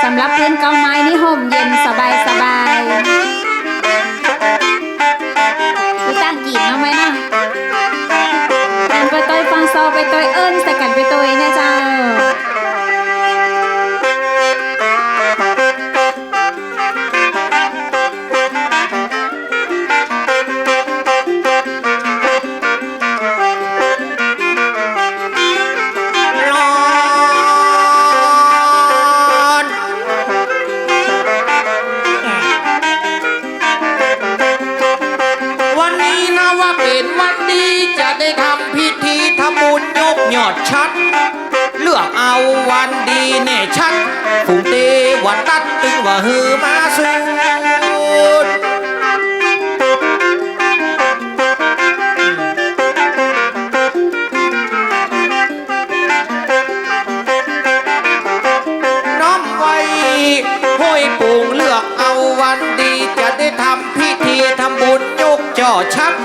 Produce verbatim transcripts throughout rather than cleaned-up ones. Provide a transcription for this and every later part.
สำหรับพื้นเก๊าไม้นี่ห่มเย็นสบายสบาย อยู่ต่างกิ๋นเอาไว้นะ เปิ้นไปตวยฟังซอ ไปตวยเอิ้นใส่กั๋นไปตวยเนี่ยเจ้า วันนี้นะว่าเป๋นวันดี จะได้ทำพิธีทำบุญยกยอดฉัตร เลือกเอาวันดีแน่ชัด ฝูงเตวตัตตึงว่าหื้อมาสูด น้อมไหว้ห้วยโป่ง เลือกเอาวันดี จะได้ทำพิธีทำบุญยกจอฉัตร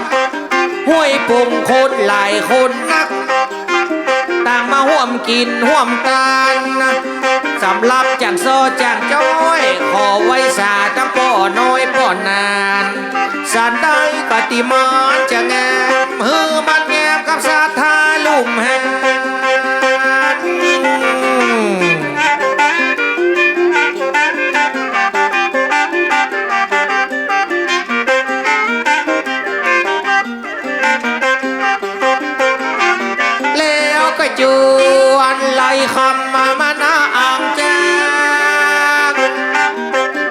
ห้วยโป่งคนหลายคนนัก ต่างมาฮ่วมกิ๋นฮ่วมตาน สำหรับจ่างซ้อจ่างจ๊อย ขอไหว้สาตังป้อน้อยป้อหนาน สันใดก็ตี้มันจะงาม หื้อมันงามกับศรัทธาลุ่มหาน แล้วก็จวนไหล่คำมา มานาอ่างแจ้ง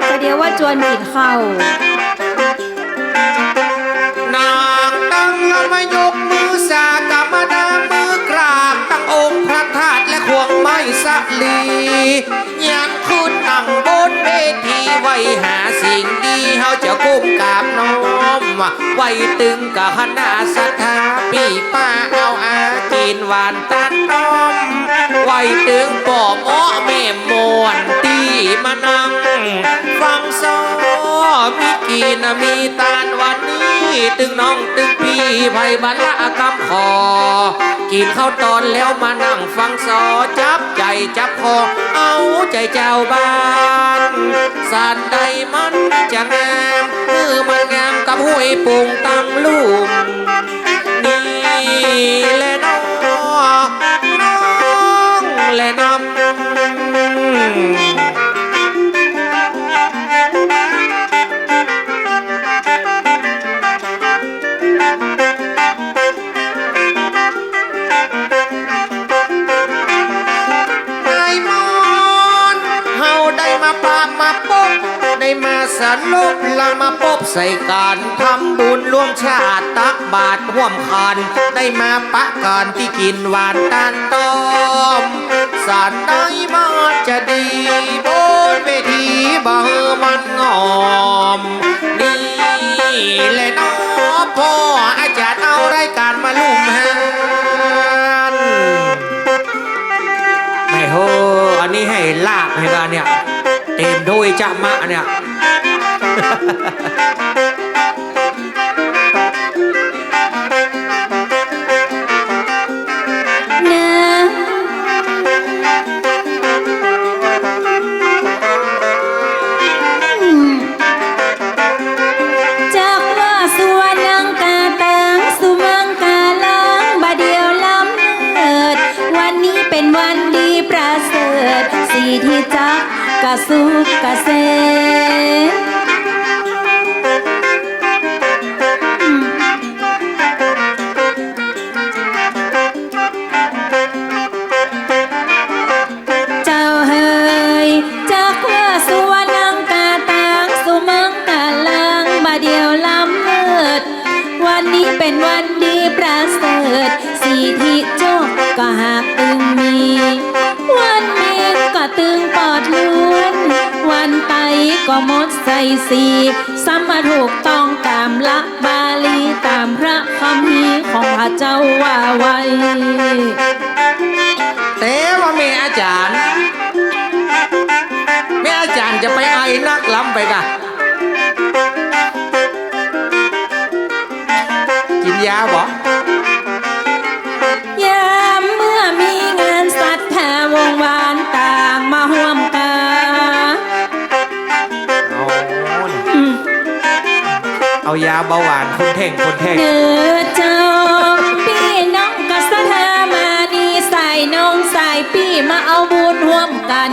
ก็เดี๋ยวว่าจวนกิ๋นข้าว นางตั้งแล้วมายกมือสา กำมาดามือกราบตังองค์พระธาตุและขวงไม้สาลี ยังขึ้นนั่งบนเวที ไหว้หาสิ่งดี เฮาจะก้มกราบน้อม ไหว้ตึงกับคณะศรัทธา ปี้ป้าเอาอากิ๋นหวานตานต้อม ไหว้ตึงป้อเมาะแม่ม่วนตี้มานั่งฟังซ้อ มีกิ๋นมีตานวันนี้ ตึงน้องตึงปี้ ใผบ่ละกำขอ กิ๋นข้าวตอนแล้วมานั่งฟังซ้อ จับใจ๋จับคอ เอาใจ๋จาวบ้าน สันใดมันจะงาม หื้อมันงามกับห้วยโป่งตังลุ่ม นี่แหละน้อ น้องแหละนำ นายมอน เฮาได้มาปะมาปบ ได้มาสลบ ละมาปบใส่ก๋านทำบุญร่วมชาติ ตักบาตรฮ่วมขัน ได้มาปะก๋านตี้กิ๋นหวานตานต้อม สันใดมันจะดี บนเวทีบ่หื้อมันงอม นี่แหละน้อ ป้ออาจ๋ารย์เอารายก๋านมาลุ่มหาน แม่โห อันนี้หื้อลากหื้อกั๋นเนี่ย เต๋มถ้วยจ๊ะมะเนี่ย นะ จักว่าสุวรรณังคาตัง สุมังคลัง บ่าเดี่ยวล้ำเลิศ วันนี้เป๋นวันดีประเสริฐ สิทธิจักกะสุขเกษม เจ้าเฮย จักว่าสุวรรณังคาตัง สุมังคลัง บ่าเดี่ยวล้ำเลิศ วันนี้เป๋นวันดีประเสริฐ สิทธิโจคก็หากตึงมี วันเม็งก็ตึงปอดล้วน วันไตก็หมดไส้สี สำมาถูกต้องต๋ามหลักบาลี ต๋ามพระคัมภีร์ของข้าเจ้าว่าไว้ แต่ว่าแม่อาจ๋ารย์ แม่อาจ๋ารย์จะไปไอนัก ล้ำไปก่ะ กิ๋นยาบ่ ยามเมื่อมีงานศรัทธาวงวานต่างมาฮ่วมกั๋น เอายาเบาหวานคนแท่งคนแท่ง เน่อเจ้า ปี้น้องกับศรัทธามานี่ สายน้องสายปี้มาเอาบุญฮ่วมกั๋น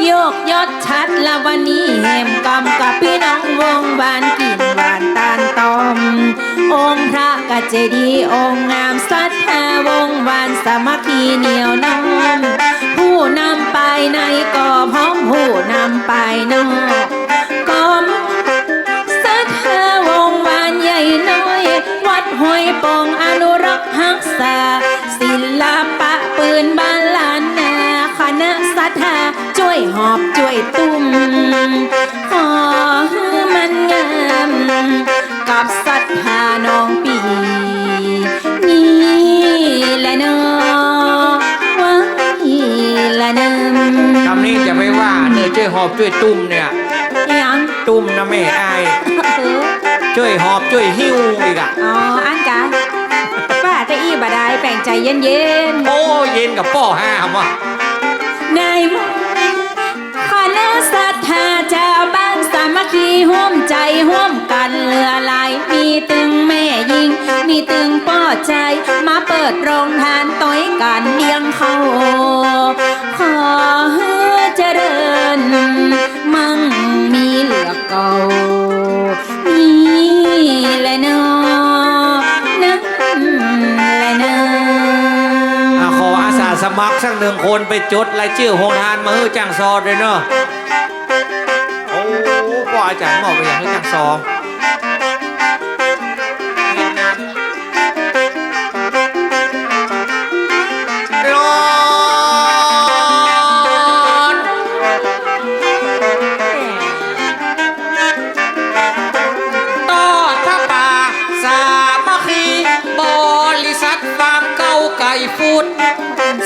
ยกยศฉัตรวรรณีแหมกำกับปี้น้องวงศ์วาน กิ๋นหวานตานต้อม องค์พระกับเจดีย์องค์งาม ศรัทธาวงศ์วาน สามัคคีเหนียวแน่น ผู้นำภายในก็พร้อม ผู้นำภายนอกก็ ศรัทธาวงศ์วานใหญ่น้อย วัดห้วยโป่งอนุรักษ์ฮักษา ศิลปะปืนบ้านล้านนา คณะศรัทธาจ้วยหอบจ้วยตุ้ม ขอหื้อมันงาม กับศรัทธาน้องปี้ นี่แหละเนาะ ว่านี่แหละเนาะ กำนี้จะไปว่าเน่อจ้วยหอบจ้วยตุ้มเนี่ย หยัง ตุ้มนะแม่อ้าย เออ จ้วยหอบจ้วยหิ้วอีกอะ อ๋อ อั้นกา ว่าแต่อี้บ่ดาย แป๋งใจ๋เย็นๆ โอ้ เย็นกับป้อห้ามอะ ในหมู่คณะศรัทธาจาวบ้าน สามัคคีฮ่วมใจ๋ฮ่วมกั๋นเหลือหลาย มีตึงแม่ญิง มีตึงป้อจาย มาเปิดโฮงทานตวยกั๋นเลี้ยงเข้า ขอหื้อเจริญ มั่งมีเหลือเก่า นี่แหละเนาะ นั่นแหละเนาะ อ่ะ ขออาสาสมัครสักหนึ่งคนไปจดรายจื้อโฮงทานมาหื้อจ้างซอด้วยเนาะ โอ้ ป้ออาจ๋ารย์มอบไปอย่างหื้อจ้างซอ ร้อน ตอดผ้าป่าสามัคคี บริษัทฟาร์มเก้าไก่ฟู้ด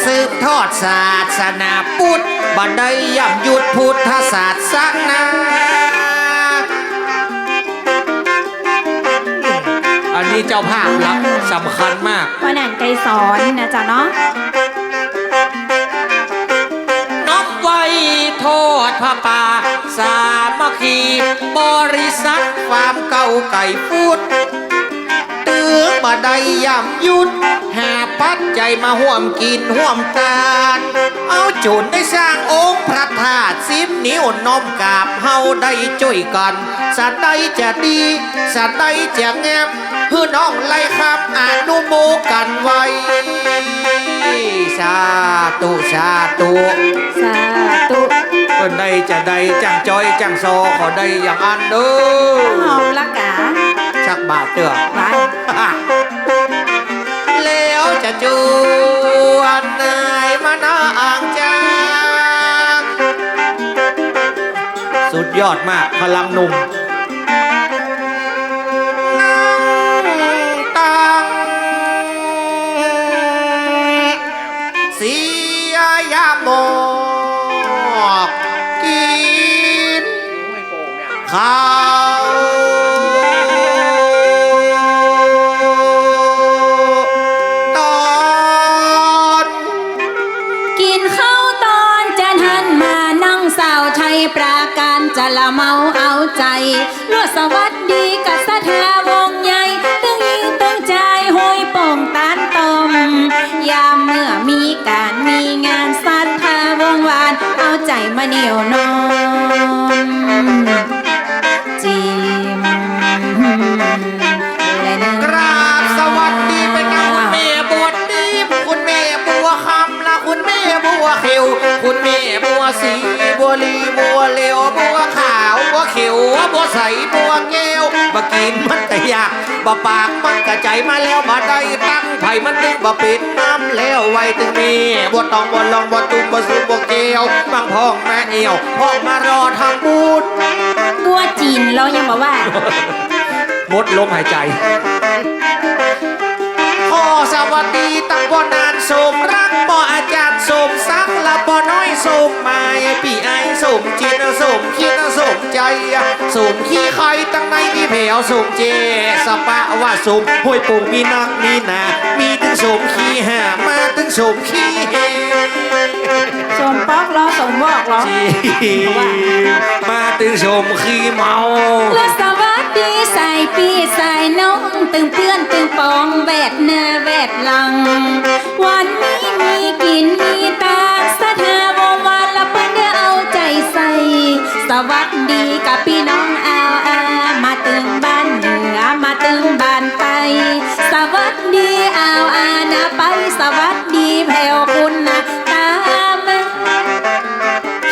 สืบทอดศาสนาพุทธ บ่ได้ย่ำยุดพุทธศาสนา อันนี้เจ้าภาพหลักสำคัญมาก ป้อหนานไกรสอนนะเจ้าเนาะ น้อมไหว้ทอดผ้าป่าสามัคคี บริษัทฟาร์มเก้าไก่ฟู้ด ตึงบ่ได้ย่ำยุด หาปัจจัยมาฮ่วมกิ๋นฮ่วมตาน เอาจ๋นได้สร้างองค์พระธาตุสิบนิ้ว น้อมกราบเฮาได้จ้วยกั๋น สะใดจะดี สะใดจะงาม หื้อน้องไล่คำอนุโมกันไว้ สาธุ สาธุ สาธุ เปิ้นได้จะได้จ้างจ้อยจ้างซอ ขอได้อย่างอั้นเด้อ หอมละกา สักบาทเต๊อะ ไว้ แล้วจะจวนนายมานาอ่างจาง สุดยอดมาก พลังหนุ่ม นั่งตังเสียยามหมอกกิ๋นข้าว ตอน กิ๋นข้าวตอนจะหันมานั่งสาวไทยประการ จะละเมาเอาใจ๋ ลวดสวัสดีกับศรัทธาวงศ์ใหญ่ ตึงหญิงตึงจายห้วยโป่งตานต้อม ยามเมื่อมีก๋านมีงาน ศรัทธาวงศ์วาน เอาใจ๋มาเหนี่ยวน้อม จิมและนึ่ง กราบสวัสดีไปยังคุณแม่บัวทิพย์ คุณแม่บัวคำ และคุณแม่บัวเขียว คุณแม่บัวสี บัวลี บัวเหลือง บัวขาว บัวเขียว บัวใส บัวแก้ว บ่กิ๋นมันก็อยาก บ่ปากมันก็ใจ๋ มาแล้วบ่ได้ตังค์ใผ มันตึงบ่เป๋นน้ำแล้ว ไหว้ตึงแม่บัวตอง บัวลอง บัวตูม บัวสุม บัวแก้ว บางพ่องมาแอ่ว พ่องมารอทำบุญ บัวจิ๋น ลอยังบ่ว่า หมดลมหายใจ ขอสวัสดีตังป้อหนานสมรัก ป้ออาจ๋ารย์สมศักดิ์ และป้อน้อยสมหมาย ปี้อ้ายสมจิต สมคิด สมใจ๋ สมขี้ใคร่ ตังในมีแผวสมเจ สปะวะสม ห้วยโป่งมีนักมีหนา มีตึงสมขี้ห้า มาตึงสมขี้แห สมปอกลอ สมวอกลอ จี มาตึงสมขี้เมา และสวัสดี ปี้สายปี้สายน้อง ตึงเปื้อนตึงปอง แวดหน้าแวดหลัง วันนี้มีกิ๋นมีตาก ศรัทธาวงศ์วานละเปิ้นเด้อเอาใจ๋ใส่ สวัสดีกับปี้น้องอาวอา มาตึงบ้านเหนือ มาตึงบ้านใต้ สวัสดีอาวอานาไป สวัสดีแผ่วคุณนาตามา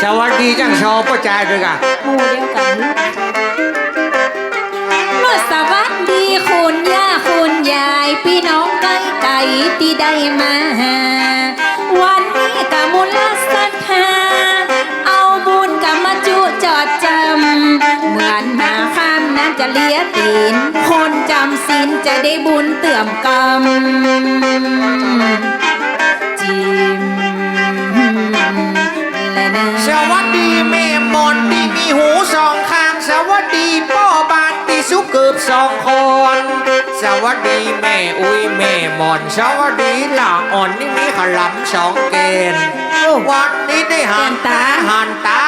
สวัสดีจัง ชอป้อจายด้วยก่ะ หมู่เดียวกั๋น เมื่อสวัสดีคุณย่าคุณยาย ปี้น้องใก้ๆ ตี้ได้มาหา วันนี้กะมูลศรัทธา เอาบุญกะมาจุจอดจ๋ำ เหมือนหมาข้ามน้ำจะเลียตี๋น คนจ๋ำศีลจะได้บุญเตื้อมกำ จิ๋ม และนะ สวัสดีแม่หม่อนตี้มีหูสองข้าง สวัสดีป้อบ้านตี้สุเกือบสองคน สวัสดีแม่อุ๊ยแม่หม่อน สวัสดีหลาอ่อนตี้มีขะหลำสองแก่น โอ้ วันนี้ได้หันต๋า หันต๋า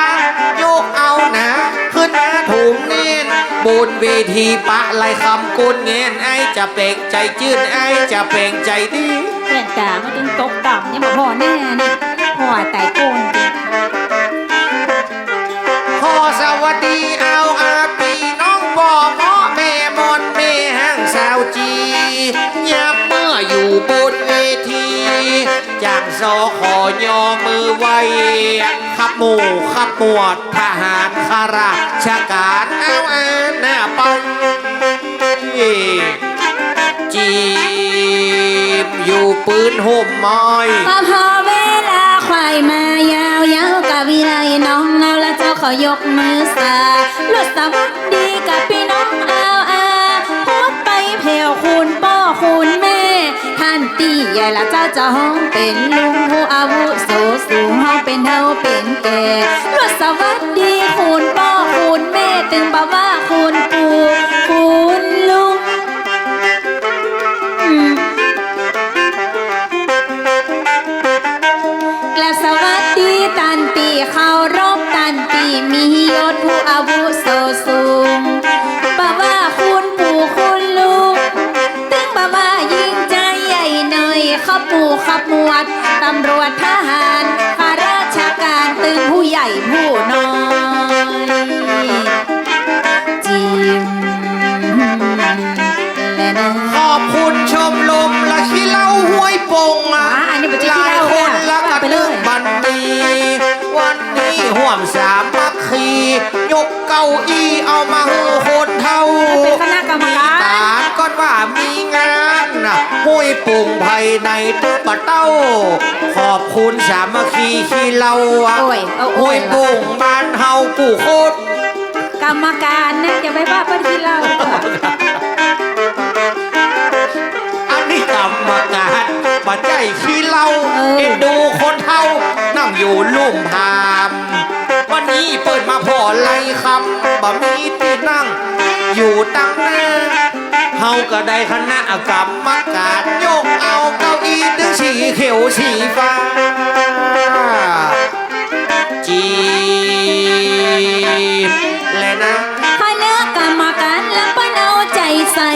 ยกเอานะ ขึ้นมาถูมเน้น บนเวทีปะไหล่คำก้นเงิน ไอ้จะเป่งใจ๋จื้น ไอ้จะเป่งใจ๋ดี แว่นต๋ามันจึงตกต่ำ ยังบ่ผ่อแน่นี่ ผ่อไต่โกน ขอสวัสดีเอาอาปี้น้องป้อเมาะแม่หม่อนแม่ฮังสาวจี ยามเมื่ออยู่บนเวที จังสอขอยอมือไหว้ ขับหมู่ขับหมวดทหารข้าราชก๋านเอาอานาไป จิ๋มอยู่ปื๊นฮ่มไม้ ปะพอเวลาควายมายาวๆ กะวิไลน้องเนาละเจ้าขอยกมือสา รวดสวัสดีกับปี้น้องอาวอา พบไปแผ่วคุณป้อคุณแม่ ต้านตี้ใหญ่ละเจ้าจะฮ้องเป๋นลุง ผู้อาวุโสสูง ฮ้องเป๋นเฒ่าเป๋นแก่ รวดสวัสดีคุณป้อคุณแม่ ตึงบ่าว่าคุณปู่คุณลุง กราบสวัสดีต้านตี้เคารพ ต้านตี้มียศ ผู้อาวุโสสูง บ่าว่าคุณปู่คุณลุง ตึงบ่าว่าญิงจายใหญ่น้อย ขับหมู่ขับหมวด ตำรวจทหาร ข้าราชก๋าน ตึงผู้ใหญ่ผู้น้อย จิ๋ม และนะ ขอบคุณชมรมละขี้เหล้าห้วยโป่งอะ อ่า อันนี้บ่ใจ้ขี้เหล้า หลายคนละกะ ว่าไปเลย ตึงบันนี้ วันนี้ฮ่วมสามัคคี ยกเก้าอี้เอามาหื้อคนเฒ่า เป็นคณะกรรมก๋าน มีก๋านก่อนว่ามีงานน่ะ ห้วยโป่งภายในตึกปะเต้า ขอบคุณสามัคคีขี้เหล้าอะ โอ้ย เอา โอ้ย ห้วยโป่งบ้านเฮาปู่โคตร กรรมก๋านนะ อย่าไปว่าเปิ้นขี้เหล้า อันนี้กรรมก๋าน บ่ใจ้ขี้เหล้า เออ เอ็นดูคนเฒ่า นั่งอยู่ลุ่มพาม วันนี้เปิ้นมาผ่อไหล่คำ บ่มีตี้นั่ง อยู่ตังหน้า เฮาก็ได้คณะกรรมก๋าน ยกเอาเก้าอี้ตึงสีเขียวสีฟ้า จิ๋ม และนะ คณะกรรมก๋านละเปิ้นเอาใจ๋ใส่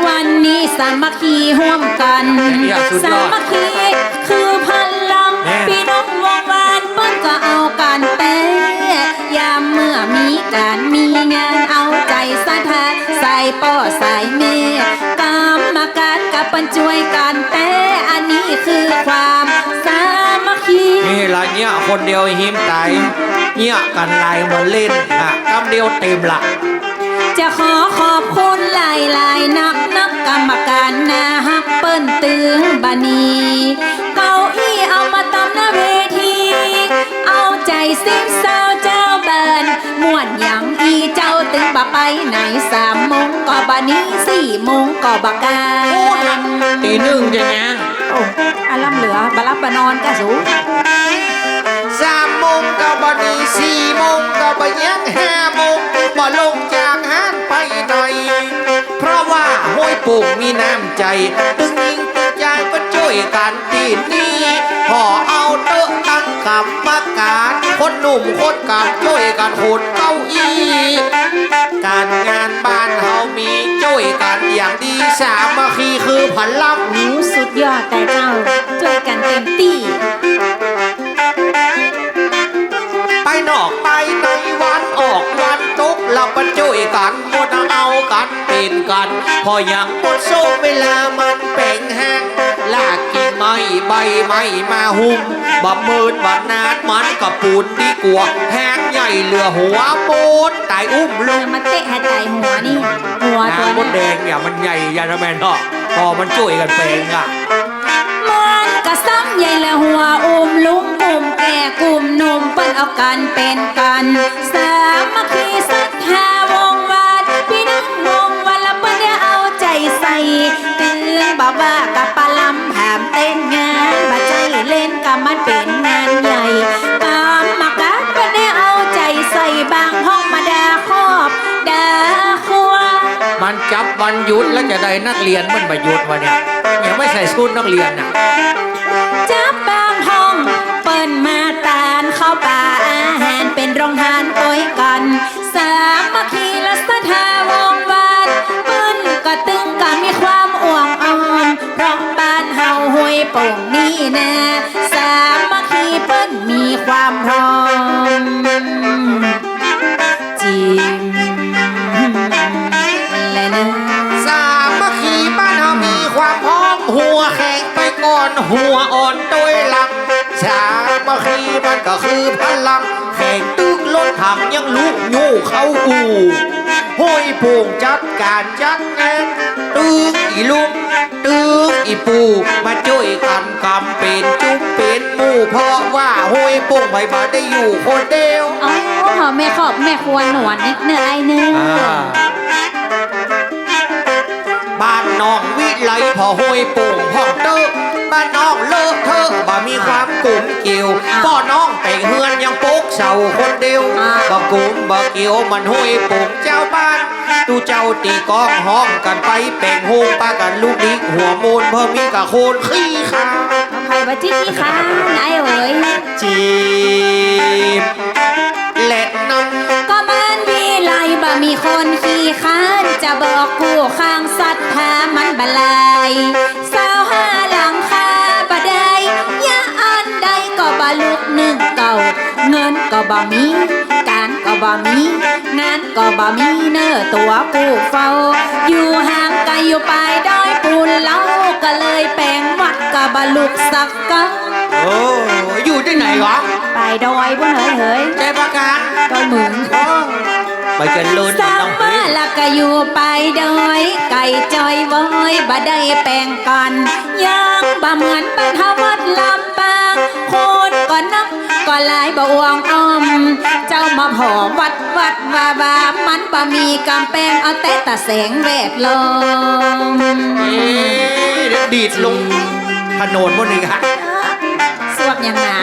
วันนี้สามัคคีฮ่วมกั๋น เนี่ย สุดยอด สามัคคีคือพลัง แม่ ปี้น้องวงวานเปิ้นก็เอากั๋นแต๊ ยามเมื่อมีก๋านมีงาน เอาใจ๋ศรัทธา ใส่ป้อใส่แม่ กรรมก๋านก็เปิ้นจ้วยกั๋นแต๊ อันนี้คือความสามัคคี นี่ละเนี่ยคนเดียวหิมต๋าย เนี่ยกั๋นหลายมาเล่นอะ กำเดียวเต็มละ จะขอขอบคุณหลายๆ นักๆ กรรมก๋านน่าฮักเปิ้นตึงบ่านี้ เก้าอี้เอามาตำหน้าเวที เอาใจ๋ซิ้นเซาเจ้าบ้าน ม่วนหยังอี้เจ้าตึงบ่ไปไหน สามโมงก็บ่หนี สี่โมงก็บ่ก๋าน ตีหนึ่งจะยัง โอ้ อะ ล้ำเหลือ บ่หลับบ่นอนก้าสู สามโมงก็บ่หนี สี่โมงก็บ่ยัง ห้าโมงบ่ลงจากฮ้านไปไหน เพราะว่าห้วยโป่งมีน้ำใจ๋ ตึงญิงตึงจายก็จ้วยกั๋นตี้นี่ ผ่อเอาเต๊อะตังกรรมก๋าน คนหนุ่มคนก๋านจ้วยกั๋นขนเก้าอี้ ก๋าน งานบ้านเฮามีจ้วยกั๋นอย่างดี สามัคคีคือพลัง โอ้ สุดยอดแต๊เจ้า จ้วยกั๋นเต็มตี้ ไปนอกไปในวันออกวันตก เฮามาจ้วยกั๋น หมดเอากั๋นเป๋นกั๋น เพราะยังบ่โซเวลามันแป๋งแฮง ลากกิ่งไม้ใบไม้มาหุ้ม บ่เมินบ่นานมันก็ปูนดีกว่า แฮงใหญ่เหลือหัวโปน ต๋ายอุ้มลุง มาเตะหื้อต๋ายหัวนี่ หัวตั๋วนี้ มดแดงเนี่ยมันใหญ่ยาทำไมเนาะ ปอมันจ้วยกั๋นแป๋งอะ มันก็ซ้ำใหญ่เหลือหัว อุ้มลุงกุมแก่กุมหนุ่ม เปิ้นเอากั๋นเป๋นกั๋น สามัคคีศรัทธาวงศ์วัด ปี้น้องวงศ์วัดละเปิ้นได้เอาใจ๋ใส่ ตึงบ่ว่ากับปาลำผามเต้นงาน บ่ใจ้เล่น กำมันเป๋นงานใหญ่ กรรมก๋านเปิ้นได้เอาใจ๋ใส่ บางห้องมาดาครอบดาครัว มันจับวันหยุดแล้วจะได้นักเรียนมันบ่หยุดวะเนี่ย ยังไม่ใส่ชุดนักเรียนน่ะ จับบางห้องเปิ้นมาตานข้าวป๋าอาหาร เป๋นโรงทานตวยกั๋น สามัคคีและศรัทธาวงศ์วัด เปิ้นก็ตึงกะมีความอ่วงอ่อน เพราะบ้านเฮาห้วยโป่งนี่นา สามัคคีเปิ้นมีความพร้อม จิ๋มและเนอะ สามัคคีบ้านเฮามีความพร้อม หัวแข็งไปก่อน หัวอ่อนตวยหลัง สามัคคีมันก็คือพลัง แข็งตึกรถถังยังลุยูเข้าอู่ ห้วยโป่งจัดก๋านจัดงาน ตึงอี่ลุง ตึงอี่ปู่ มาจ้วยกั๋นกำเป๋นจุ๊มเป๋นหมู่ เพราะว่าห้วยโป่งไผบ่ได้อยู่คนเดียว อ๋อ แม่ครอบแม่ครัวหนวนนิดเนอะไอ้เนอะ อ่า บ้านน้องวิไลผ่อห้วยโป่งพ่องเต๊อะ บ้านน้องเลอะเทอะ บ่มีความก๋มเกลียว อ่ะ ป้อน้องแป๋งเฮือนยังปกเสาคนเดียว อ่ะ บ่ก๋มบ่เกลียวเหมือนห้วยโป่งเจ้าบ้าน ตุ๊เจ้าตี้ก้องฮ้องกั๋นไปแป๋งโฮง ปากั๋นลุกลี้หัวโมน เพราะมีก้าคนขี้คร้าน ใผว่าตี้ขี้คร้าน นายเอ๋ย จิ๋ม และนำ ก็มันวิไลบ่มีคนขี้คร้าน จะบอกกู้ข้างศรัทธามันบ่หลาย เสาห้าหลังคาบ่ได้ ยะอันใดก็บ่ลุกนึ่งเก่า เงินก็บ่มี ก๋านก็บ่มี งานก็บ่มีเน่อตั๋วกู้เฝ้า อยู่ห่างไก๋อยู่ป๋ายดอยปู๋นเล่า ก็เลยแป๋งวัดก็บ่ลุกสัก ก็ โอ้ อยู่ตี้ไหนหรอ ป๋ายดอยปู๋นเหย เหย ใจประการ ดอยหมึง โอ้ ไปเจริญ สังว่าละก็อยู่ป๋ายดอย ไก๋จอยว้อย บ่ได้แป๋งกั๋น ยังบ่เหมือนบ้านเฮาวัดลำปาง คนก็นักก็หลายบ่อ่วงอ่อม เจ้ามาผ่อวัดวัดวาวา มันบ่มีก๋ำแปง เอาแต่ตาแสงแวดล้อม เอ๊ะ เดี๋ยวดีดลงถนนหมดเลยอะ สวกอย่างหนา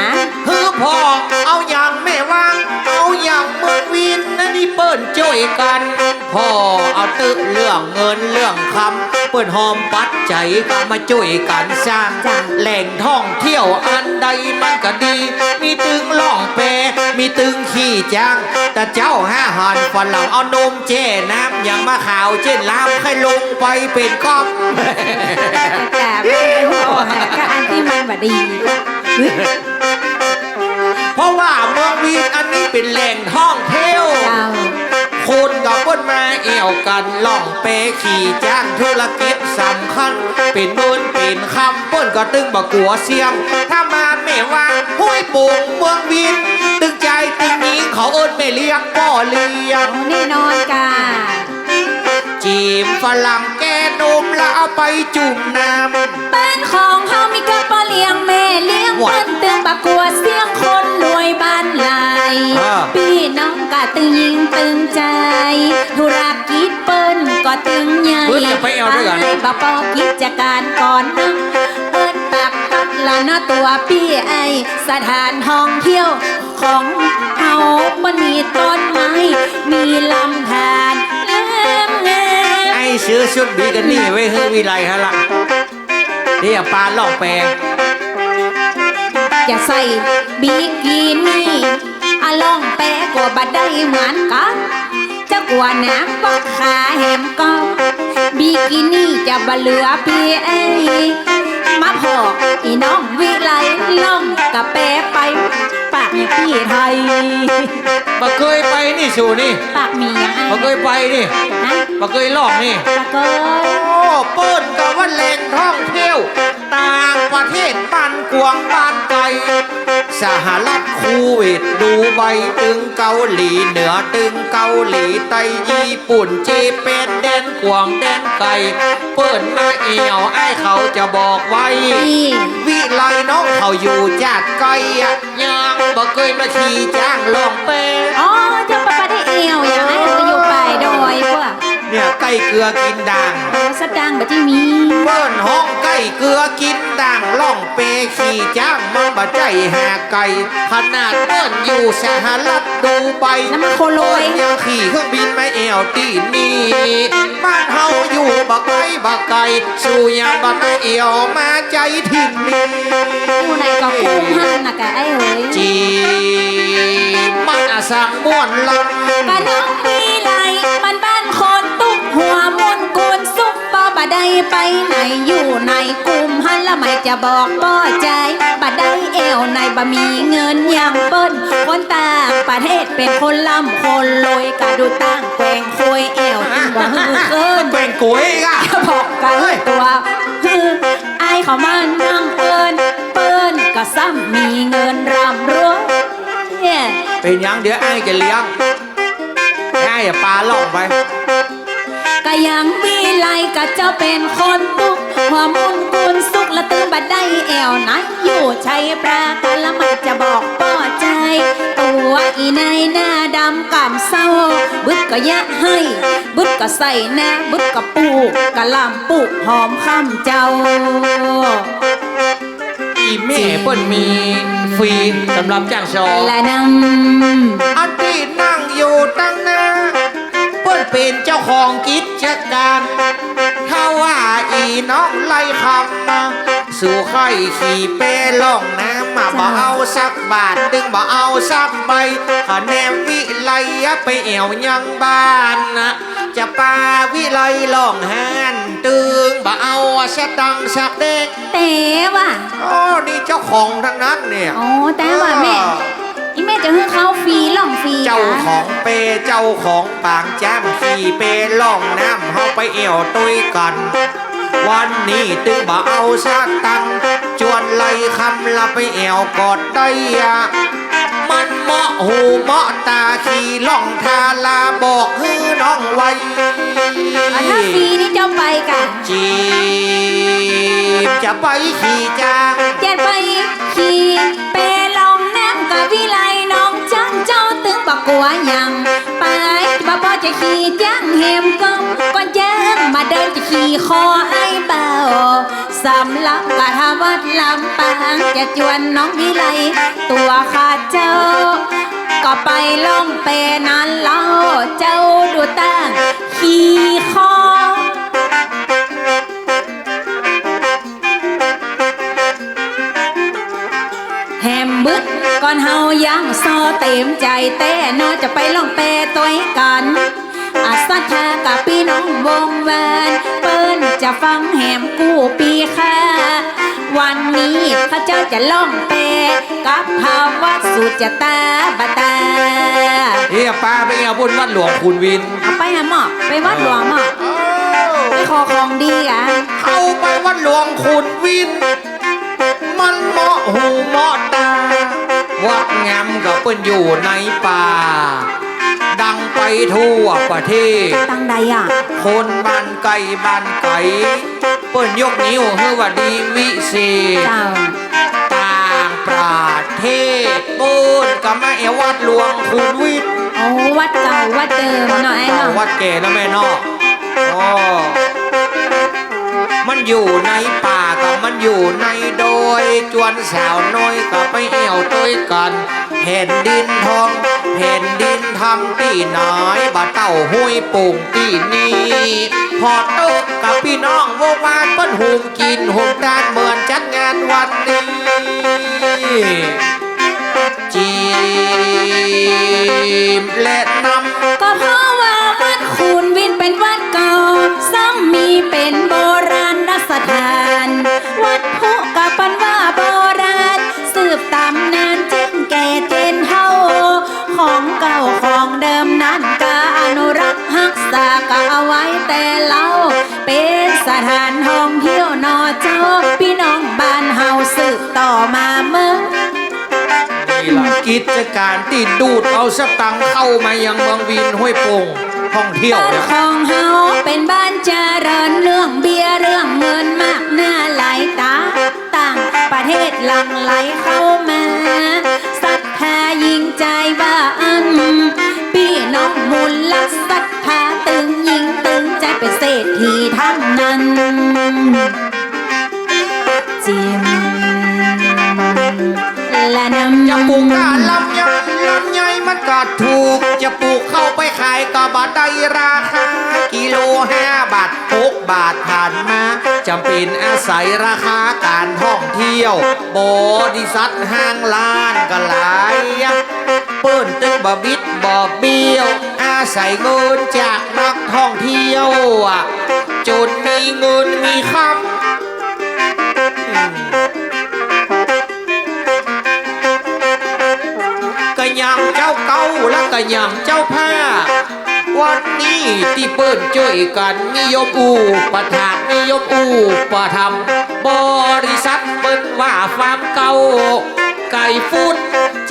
หื้อผ่อเอาอย่างแม่วาง เอาอย่างเมืองวิน อันนี้เปิ้นจ้วยกั๋น ผ่อเอาตึกเรื่องเงินเรื่องคำ เปิ้นฮอมปัจจัยก็มาจ้วยกั๋นสร้าง จ้ะ แหล่งท่องเที่ยวอันใดมันก็ดี มีตึงล่องแป มีตึงขี่จ๊าง แต่เจ้าห้าหันฝรั่งเอานมแจ้น้ำ อย่างมาขาวเจ้นลาม ใค่ลงไปเป๋นก๊อก แต่ไม่รู้หาก็อันตี้มันบ่ดี เพราะว่าเมืองวินอันนี้เป๋นแหล่งท่องเที่ยว เจ้า คนก็เปิ้นมาแอ่วกั๋นล่องแปขี่จ๊าง ธุรกิจสำคัญ เป๋นเมินเป๋นคำ เปิ้นก็ตึงบ่กั๋วเสี่ยง ถ้ามาแม่วางห้วยโป่งเมืองวิน ตึงจายตึงญิงเขาเอิ้นแม่เลี้ยงป้อเลี้ยง แน่นอนก่า จี๋มฝรั่งแก้นมแล้วเอาไปจุ่มน้ำ บ้านของเฮามีก้าป้อเลี้ยงแม่เลี้ยง ว้า เปิ้นตึงบ่กั๋วเสี่ยงคนรวยบ้านหลาย อ่า ปี้น้องก้าตึงญิงตึงจาย ธุรกิจเปิ้นก็ตึงใหญ่ เปิ้นจะไปเอาด้วยกั๋น ไปบ่ปอกิจก๋านก่อนนะ เปิ้นปักปักละเนาะตั๋วปี้ไอ้ สถานท่องเที่ยว ของเฮามันมีต้นไม้ มีลำธารงามๆ ไอ้ซื้อชุดบิกินี่ไว้หื้อวิไลฮะละ เดี๋ยวปาล่องแป จะใส่บิกินี่ อะล่องแปก็บ่ได้เหมือนกั๋น จะ กั๋วหนาวปวดขาแหมก็ บิกินี่จะบ่เหลือปี้เอ้ย มาผ่ออีน้องวิไลล่องกะแปไป ปากเมียปี้ไทย บ่เกยไปนี่สูนี่ ปากเมียไอ้ บ่เกยไปนี่ ฮะ บ่เกยล่องนี่ บ่เกย โอ้ เปิ้นกะว่าแหล่งท่องเที่ยว ต่างประเทศบ้านกว้างบ้านไก๋ สหรัฐ คูเวต ดูไบ ตึงเกาหลีเหนือ ตึงเกาหลีใต้ ญี่ปุ่น เจแปน แดนกว้างแดนไก๋ เปิ้นมาแอ่ว อ้ายเขาจะบอกไว้ นี่ วิไลน้องเขาอยู่จาดไก๋อะ ยังบ่เกยมาขี่จ๊างล่องแป อ๋อ เจ้าปะปะได้แอ่ว อย่างอ้ายเขาอยู่ป่ายดอยพวก เนี่ย ไก๋เกือกิ๋นด่าง อ๋อ สตางค์บ่ได้มี เปิ้นฮ้องไก๋เกือกิ๋นด่าง ล่องแปขี่จ๊างมันบ่ใจ้หาไก๋ ขนาดเปิ้นอยู่สหรัฐดูไบ น้ำมันโคโลย เปิ้นยังขี่เครื่องบินมาแอ่วตี้นี่ บ้านเฮาอยู่บ่ไก๋บ่ไก๋ สูยังบ่มาแอ่วมาใจ๊ถิ่นนี่ อยู่ไหนก็คุ้มหั้นน่ะกะไอ้เอ๋ย จี มันอะสังม่วนลำ กะน้องวิไล มันบ้านคนตุ๊ก หัวมุ่นกูนสุข ปอบ่ได้ไปไหน อยู่ในกุมหั้นละ หมายจะบอกป้อใจ๋ บ่ได้แอ่วไหน บ่มีเงินอย่างเปิ้น คนต่างประเทศเป๋นคนร่ำคนรวย กะดูต่างแกว่งควยแอ่ว บ่หื้อเอิ้น แกว่งก๋วยกะ บอกกะหื้อตั๋ว หื้ออ้ายเขามานั่งเอิ้น เปิ้นกะซ้ำมีเงินร่ำรวย เป๋นหยัง เดี๋ยวอ้ายจะเลี้ยง อ้ายจะปาล่องไป กะยังวิไลกะเจ้าเป๋นคนตุ๊ก หัวมุ่นกูนสุข ละตึงบ่ได้แอ่วไหน อยู่ชัยปราการ ละหมายจะบอกป้อใจ๋ ตั๋วอี่นายหน้าดำกำเศร้า บึดก็เยียะไฮ่ บึดก็ใส่นา บึดก็ปูกกะหล่ำปูกหอมค่ำเจ้า อี่แม่เปิ้นมีฟรีสำหรับจ้างชอ และนำ อันตี้นั่งอยู่ตังหน้า เปิ้นเป๋นเจ้าของกิจก๋าน ถ้าว่าอี่น้องไลคำ สูใค่ขี่แปล่องน้ำมา บ่เอาสักบาท ตึงบ่เอาสักใบ คะแนนวิไลไปแอ่วยังบ้านนะ จะปาวิไลล่องหั้น ตึงบ่เอาสตางค์สักแดง แต่ว่า โอ้ นี่เจ้าของทั้งนั้นเนี่ย อ๋อ แต่ว่าแม่ เออ อี่แม่จะหื้อเขาฟรีล่องฟรี เจ้าของแป เจ้าของปางจ๊าง ขี่แปล่องน้ำ เฮาไปแอ่วตวยกั๋น วันนี้ตึงบ่เอาสตางค์ จวนไลคำละไปแอ่วก็ได้อะ มันเหมาะหูเหมาะต๋า ขี่ล่องทารา บอกหื้อน้องไว้ อันถ้าฟรีนี่เจ้าไปกะ จีบจะไปขี่จ๊าง จะไปขี่แปล่องน้ำกะวิไลน้องจ๊างเจ้า ตึงบ่กั๋วหยัง ไป บ่ปอจะขี่จ๊างแหมก็ ก่อนจ๊างมาเดินจะขี่คออ้ายเบา สำหรับกะทาวัดลำปาง จะจวนน้องวิไล ตั๋วข้าเจ้า ก็ไปล่องแปนั้นเล่า เจ้าดูต่าง ขี่คอ แหมบึดก่อนเฮายังซอเต๋มใจ๋แต๊เนาะ จะไปล่องแปตวยกั๋น อาศรัทธากับปี้น้องวงแหวน เปิ้นจะฟังแหมกู้ปี้ข้า วันนี้ข้าเจ้าจะล่องแปกับพระวัดสุจตาบาตา เฮียปาไปแอ่วบุญวัดหลวงขุนวิน เอาไปหาหมอ ไปวัดหลวงหมอ เออ ไปขอของดีกะ เอาไปวัดหลวงขุนวิน มันเหมาะหูเหมาะต๋า วัดงามกะเปิ้นอยู่ในป่า ดังไปทั่วประเทศ ตังใดอะ คนบ้านใก้บ้านไก๋ เปิ้นยกนิ้วหื้อว่าดีวิเศษ เจ้า ต่างประเทศเปิ้นกะมาแอ่ววัดหลวงขุนวิน โอ้ วัดเก่าวัดเดิมเนาะไอ้เนาะ วัดเก่าวัดแก่นะแม่เนาะ อ๋อ มันอยู่ในป่ากะมันอยู่ในดอย จวนสาวน้อยกะไปแอ่วตวยกั๋น แผ่นดินทอง แผ่นดินธรรมตี้ไหน บ่าเต้าห้วยโป่งตี้นี่ ผ่อโต๊ะกับปี้น้องวงวานเปิ้นหุงกิ๋นหุงตานเหมือนจัดงานวันนี้ จีบและนำ ก็เพราะว่า ปูนวินเป๋นวัดเก่า ซ้ำมีเป๋นโบราณสถาน วัตถุก็เปิ้นว่าโบราณ สืบต๋ำนานจึงแก่เจนเฒ่า ของเก่าของเดิมนั้นก็อนุรักษ์ฮักษาก็เอาไว้แต่เล่า เป๋นสถานท่องเที่ยวหนอเจ้า ปี้น้องบ้านเฮาสืบต่อมาเมื่อ นี่ละกิจก๋านตี้ดูดเอาสตางค์เข้ามายังเมืองวินห้วยโป่ง ท่องเที่ยวเนี่ย บ้านของเฮาเป๋นบ้านเจริญ เรื่องเบี้ยเรื่องเงินมากหน้าหลายต๋า ต่างประเทศหลั่งไหลเข้ามา ศรัทธายิ่งใจ๋ว่าอั้น ปี้น้องมูลละศรัทธาตึงยิ่งตึงใจ๋ เป๋นเศรษฐีทั้งนั้น จิ๋ม ละนำ จะปลูกก้าลำไย ลำไยมันก็ถูก จะปลูกเข้าไปขายก็บ่ได้ราคา กิโลห้าบาท หกบาทผ่านมา จ๋ำเป๋นอาศัยราคาก๋านท่องเที่ยว บริษัทห้างร้านก็หลาย เปิ้นตึงบ่บิดบ่เบี้ยว อาศัยเงินจากนักท่องเที่ยวอะ จ๋นมีเงินมีคำ ก็ยังเจ้าเก่าและก็ยังเจ้าภาพ วันนี้ตี้เปิ้นจ้วยกั๋นมียมอุปถาก มียมอุปถัมภ์ บริษัทเปิ้นว่าฟาร์มเก่าไก่ฟู้ด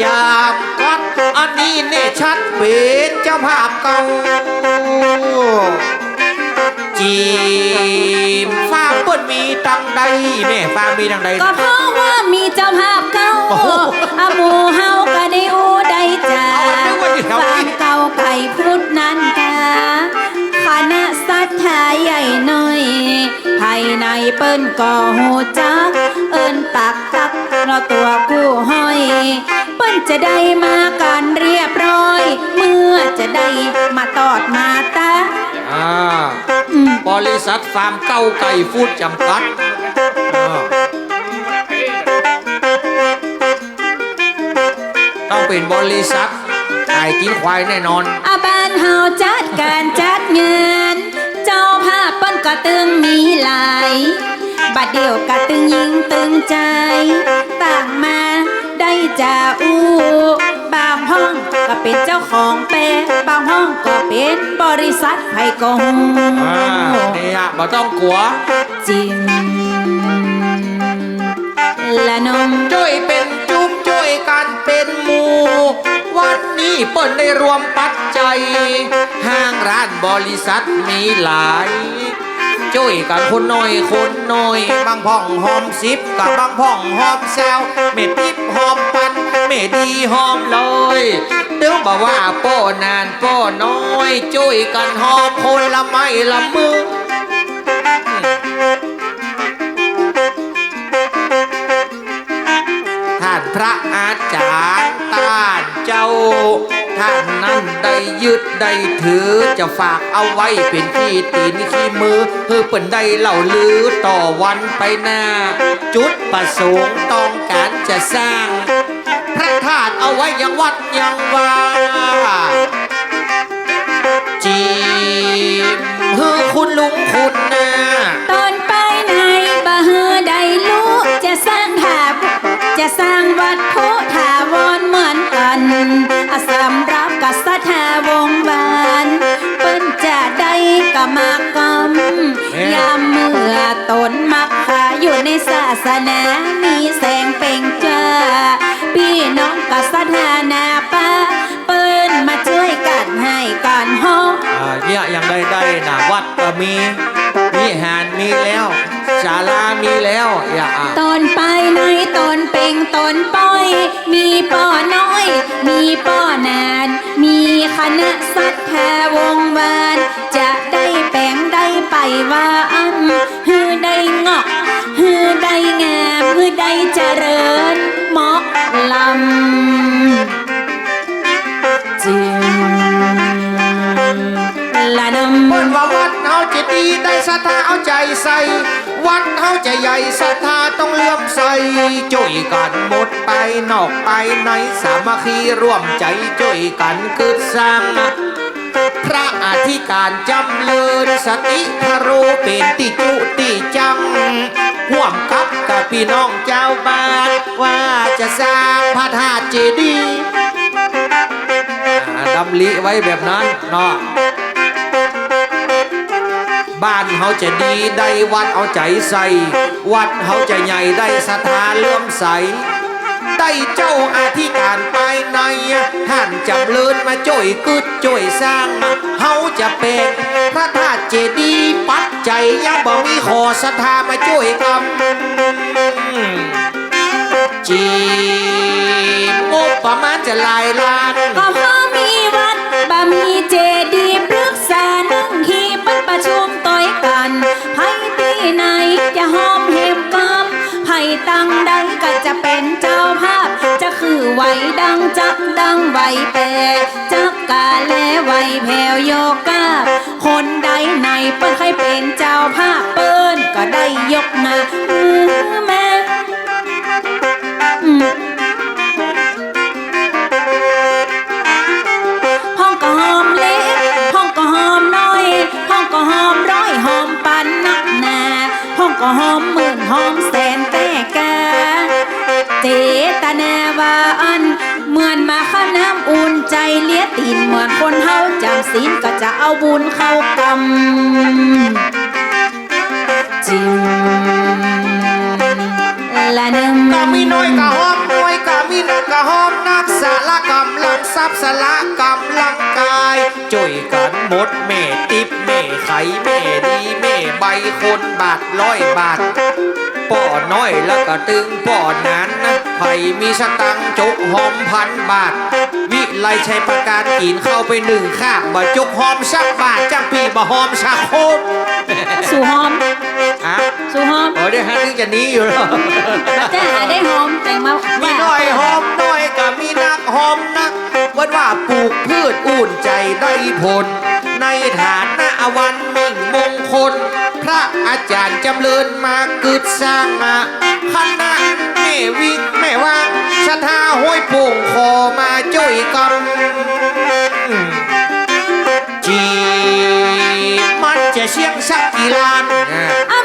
จ๋ำกัด อันนี้แน่ชัดเป๋นเจ้าภาพเก่า จิ๋ม ฟาร์มเปิ้นมีตังใด แม่ ฟาร์มมีตังใด ก็เพราะว่ามีเจ้าภาพเก่า โอ้โห อะ หมู่เฮาก็ได้อู้ได้จ๋า เอา นึกว่าอยู่แถวนี้ ฟาร์มเก่าไก่พุดนั้นกา คณะศรัทธาใหญ่น้อย ภายในเปิ้นก็ฮู้จัก เอิ้นปากตัก เนาะ ตั๋วกู้ฮ้อย เปิ้นจะได้มากั๋นเรียบร้อย เมื่อจะได้มาตอดมาตะ อ่า อืม บริษัทฟาร์มเก่าไก่ฟู้ดจ๋ำกัด อ่า ต้องเป๋นบริษัทขายตี๋นควายแน่นอน อะ บ้านเฮาจัดก๋านจัดงาน เจ้าภาพเปิ้นก็ตึงมีหลาย บัดเดี่ยวก็ตึงยิ่งตึงใจ๋ ต่างมาได้จะอู้ บางห้องก็เป๋นเจ้าของแปร บางห้องก็เป๋นบริษัทไผก็ฮู้ อ่า เนี่ย บ่ต้องกั๋ว จิ๋ม ละนม จ้วยเป๋นจุ้ม จ้วยกั๋นเป๋นหมู่ วันนี้เปิ้นได้รวมปัจจัย ห้างร้านบริษัทมีหลาย จ้วยกั๋นคนน้อยคนน้อย บางพ่องฮอมสิบ กับบางพ่องฮอมซาว แม่ติ๊บฮอมปัน แม่ดีฮอมร้อย ตึงบ่ว่าป้อหนานป้อน้อย จ้วยกั๋นฮอมคนละไม้ละมือ ต้านพระอาจ๋ารย์ ต้านเจ้า ต้านนั้นได้ยึดได้ถือ จะฝากเอาไว้เป๋นขี้ตี๋นขี้มือ หื้อเปิ้นได้เล่าลือต่อวันไปหน้า จุดประสงค์ต้องก๋านจะสร้างพระธาตุเอาไว้ยังวัดยังวา จิ๋ม หื้อคุณลุงคุณนา ต๋อนไปในบ่หื้อได้ฮู้ จะสร้างถา จะสร้างวัตถุถาวรเหมือนกั๋น อะ สำหรับกษัตริย์วงศ์วาน เปิ้นจะได้กะมากำ แม่ ยามเมื่อต๋นมักผาอยู่ในศาสนา มีแสงเปล่งจ้า ปี้น้องกษัตริย์นาปะ เปิ้นมาจ้วยกั๋นไห้กั๋นฮอ อ่า เนี่ยยังได้ ได้นะ วัดก็มี วิหารมีแล้ว ศาลามีแล้ว อย่า อ่ะ ต๋อนไปในต๋อนเปล่งต๋อนป้อย มีป้อน้อย มีป้อหนาน มีคณะศรัทธาวงศ์วาน จะได้แป๋งได้ไปว่าอั้น หื้อได้งอก หื้อได้งาม หื้อได้เจริญเหมาะลำ จิ๋ม ละนำ เปิ้นว่าวัดเฮาจะดี ได้ศรัทธาเอาใจ๋ใส่ วัดเฮาจะใหญ่ ศรัทธาต้องเลื่อมใส จ้วยกั๋นหมดภายนอกภายใน สามัคคีร่วมใจ๋ จ้วยกั๋นกึ๊ดสร้าง พระอธิการจำเริญสถิตโตเป๋นตี้จุติจัง ฮ่วมกับกับปี้น้องจาวบ้าน ว่าจะสร้างพระธาตุเจดีย์ อ่า ดำริไว้แบบนั้นเนาะ บ้านเฮาจะดีได้ วัดเอาใจ๋ใส่ วัดเฮาจะใหญ่ได้ ศรัทธาเลื่อมใส ได้เจ้าอธิการภายใน ต้านจำเริญมาจ้วยกึ๊ดจ้วยสร้าง เฮาจะแป๋งพระธาตุเจดีย์ ปัจจัยยังบ่มี ขอศรัทธามาจ้วยกำ จีบงบประมาณจะหลายล้าน ก็เพราะมีวัดบ่มีเจดีย์ ปรึกษานึ่งฮี่ เปิ้นประชุมตวยกั๋น ใผตี้ไหนจะฮอมแหมกำ ใผตังใดก็จะเป๋นเจ้าภาพ จะคือไหวดังจักดังไหวแป จักกาแลไหวแผวโยกา คนใดในเปิ้นใค่เป๋นเจ้าภาพ เปิ้นก็ได้ยกหน้าหื้อมา อืม พ่องก็ฮอมเล็ก พ่องก็ฮอมน้อย พ่องก็ฮอมร้อยฮอมปันนักหนา พ่องก็ฮอมหมื่นฮอมแสนแต๊ก้า เจตนาว่าอั้น เหมือนหมาข้าน้ำอุ่นใจ๋ เลียตี๋นเหมือนคนเฮาจ๋ำศีล ก็จะเอาบุญเข้ากำ จิ๋งละนึ่ง กะมีน้อยกะฮอมน้อย กะมีนักกะฮอมนัก สละก๋ำลังทรัพย์ สละก๋ำลังกาย จ้วยกั๋นหมด แม่ติ๊บ แม่ไข แม่ดี แม่ใบ คนบาทร้อยบาท ป้อน้อยแล้วก็ตึงป้อหนานนะ ใผมีสตางค์จกฮอมพันบาท วิไลชัยประการกิ๋นข้าวไปนึ่งคาบ บ่จกฮอมสักบาท จั้งปี้บ่ฮอมสักคน สู่ฮอม อะ สู่ฮอม เออ ได้หานึ่งจะหนีอยู่แล้ว จะหาได้ฮอม แต่งมา มีน้อยฮอมน้อย กะมีนักฮอมนัก เปิ้นว่าปลูกพืชอุ่นใจ๋ได้ผล ในฐานะวันมิ่งมงคล พระอาจารย์จำเริญมากึ๊ดสร้างมา คณะแม่วิกแม่วาง ศรัทธาห้วยโป่ง ขอมาจ้วยกำ จีมันจะเสี้ยงสักกี่ล้าน อ่า เอา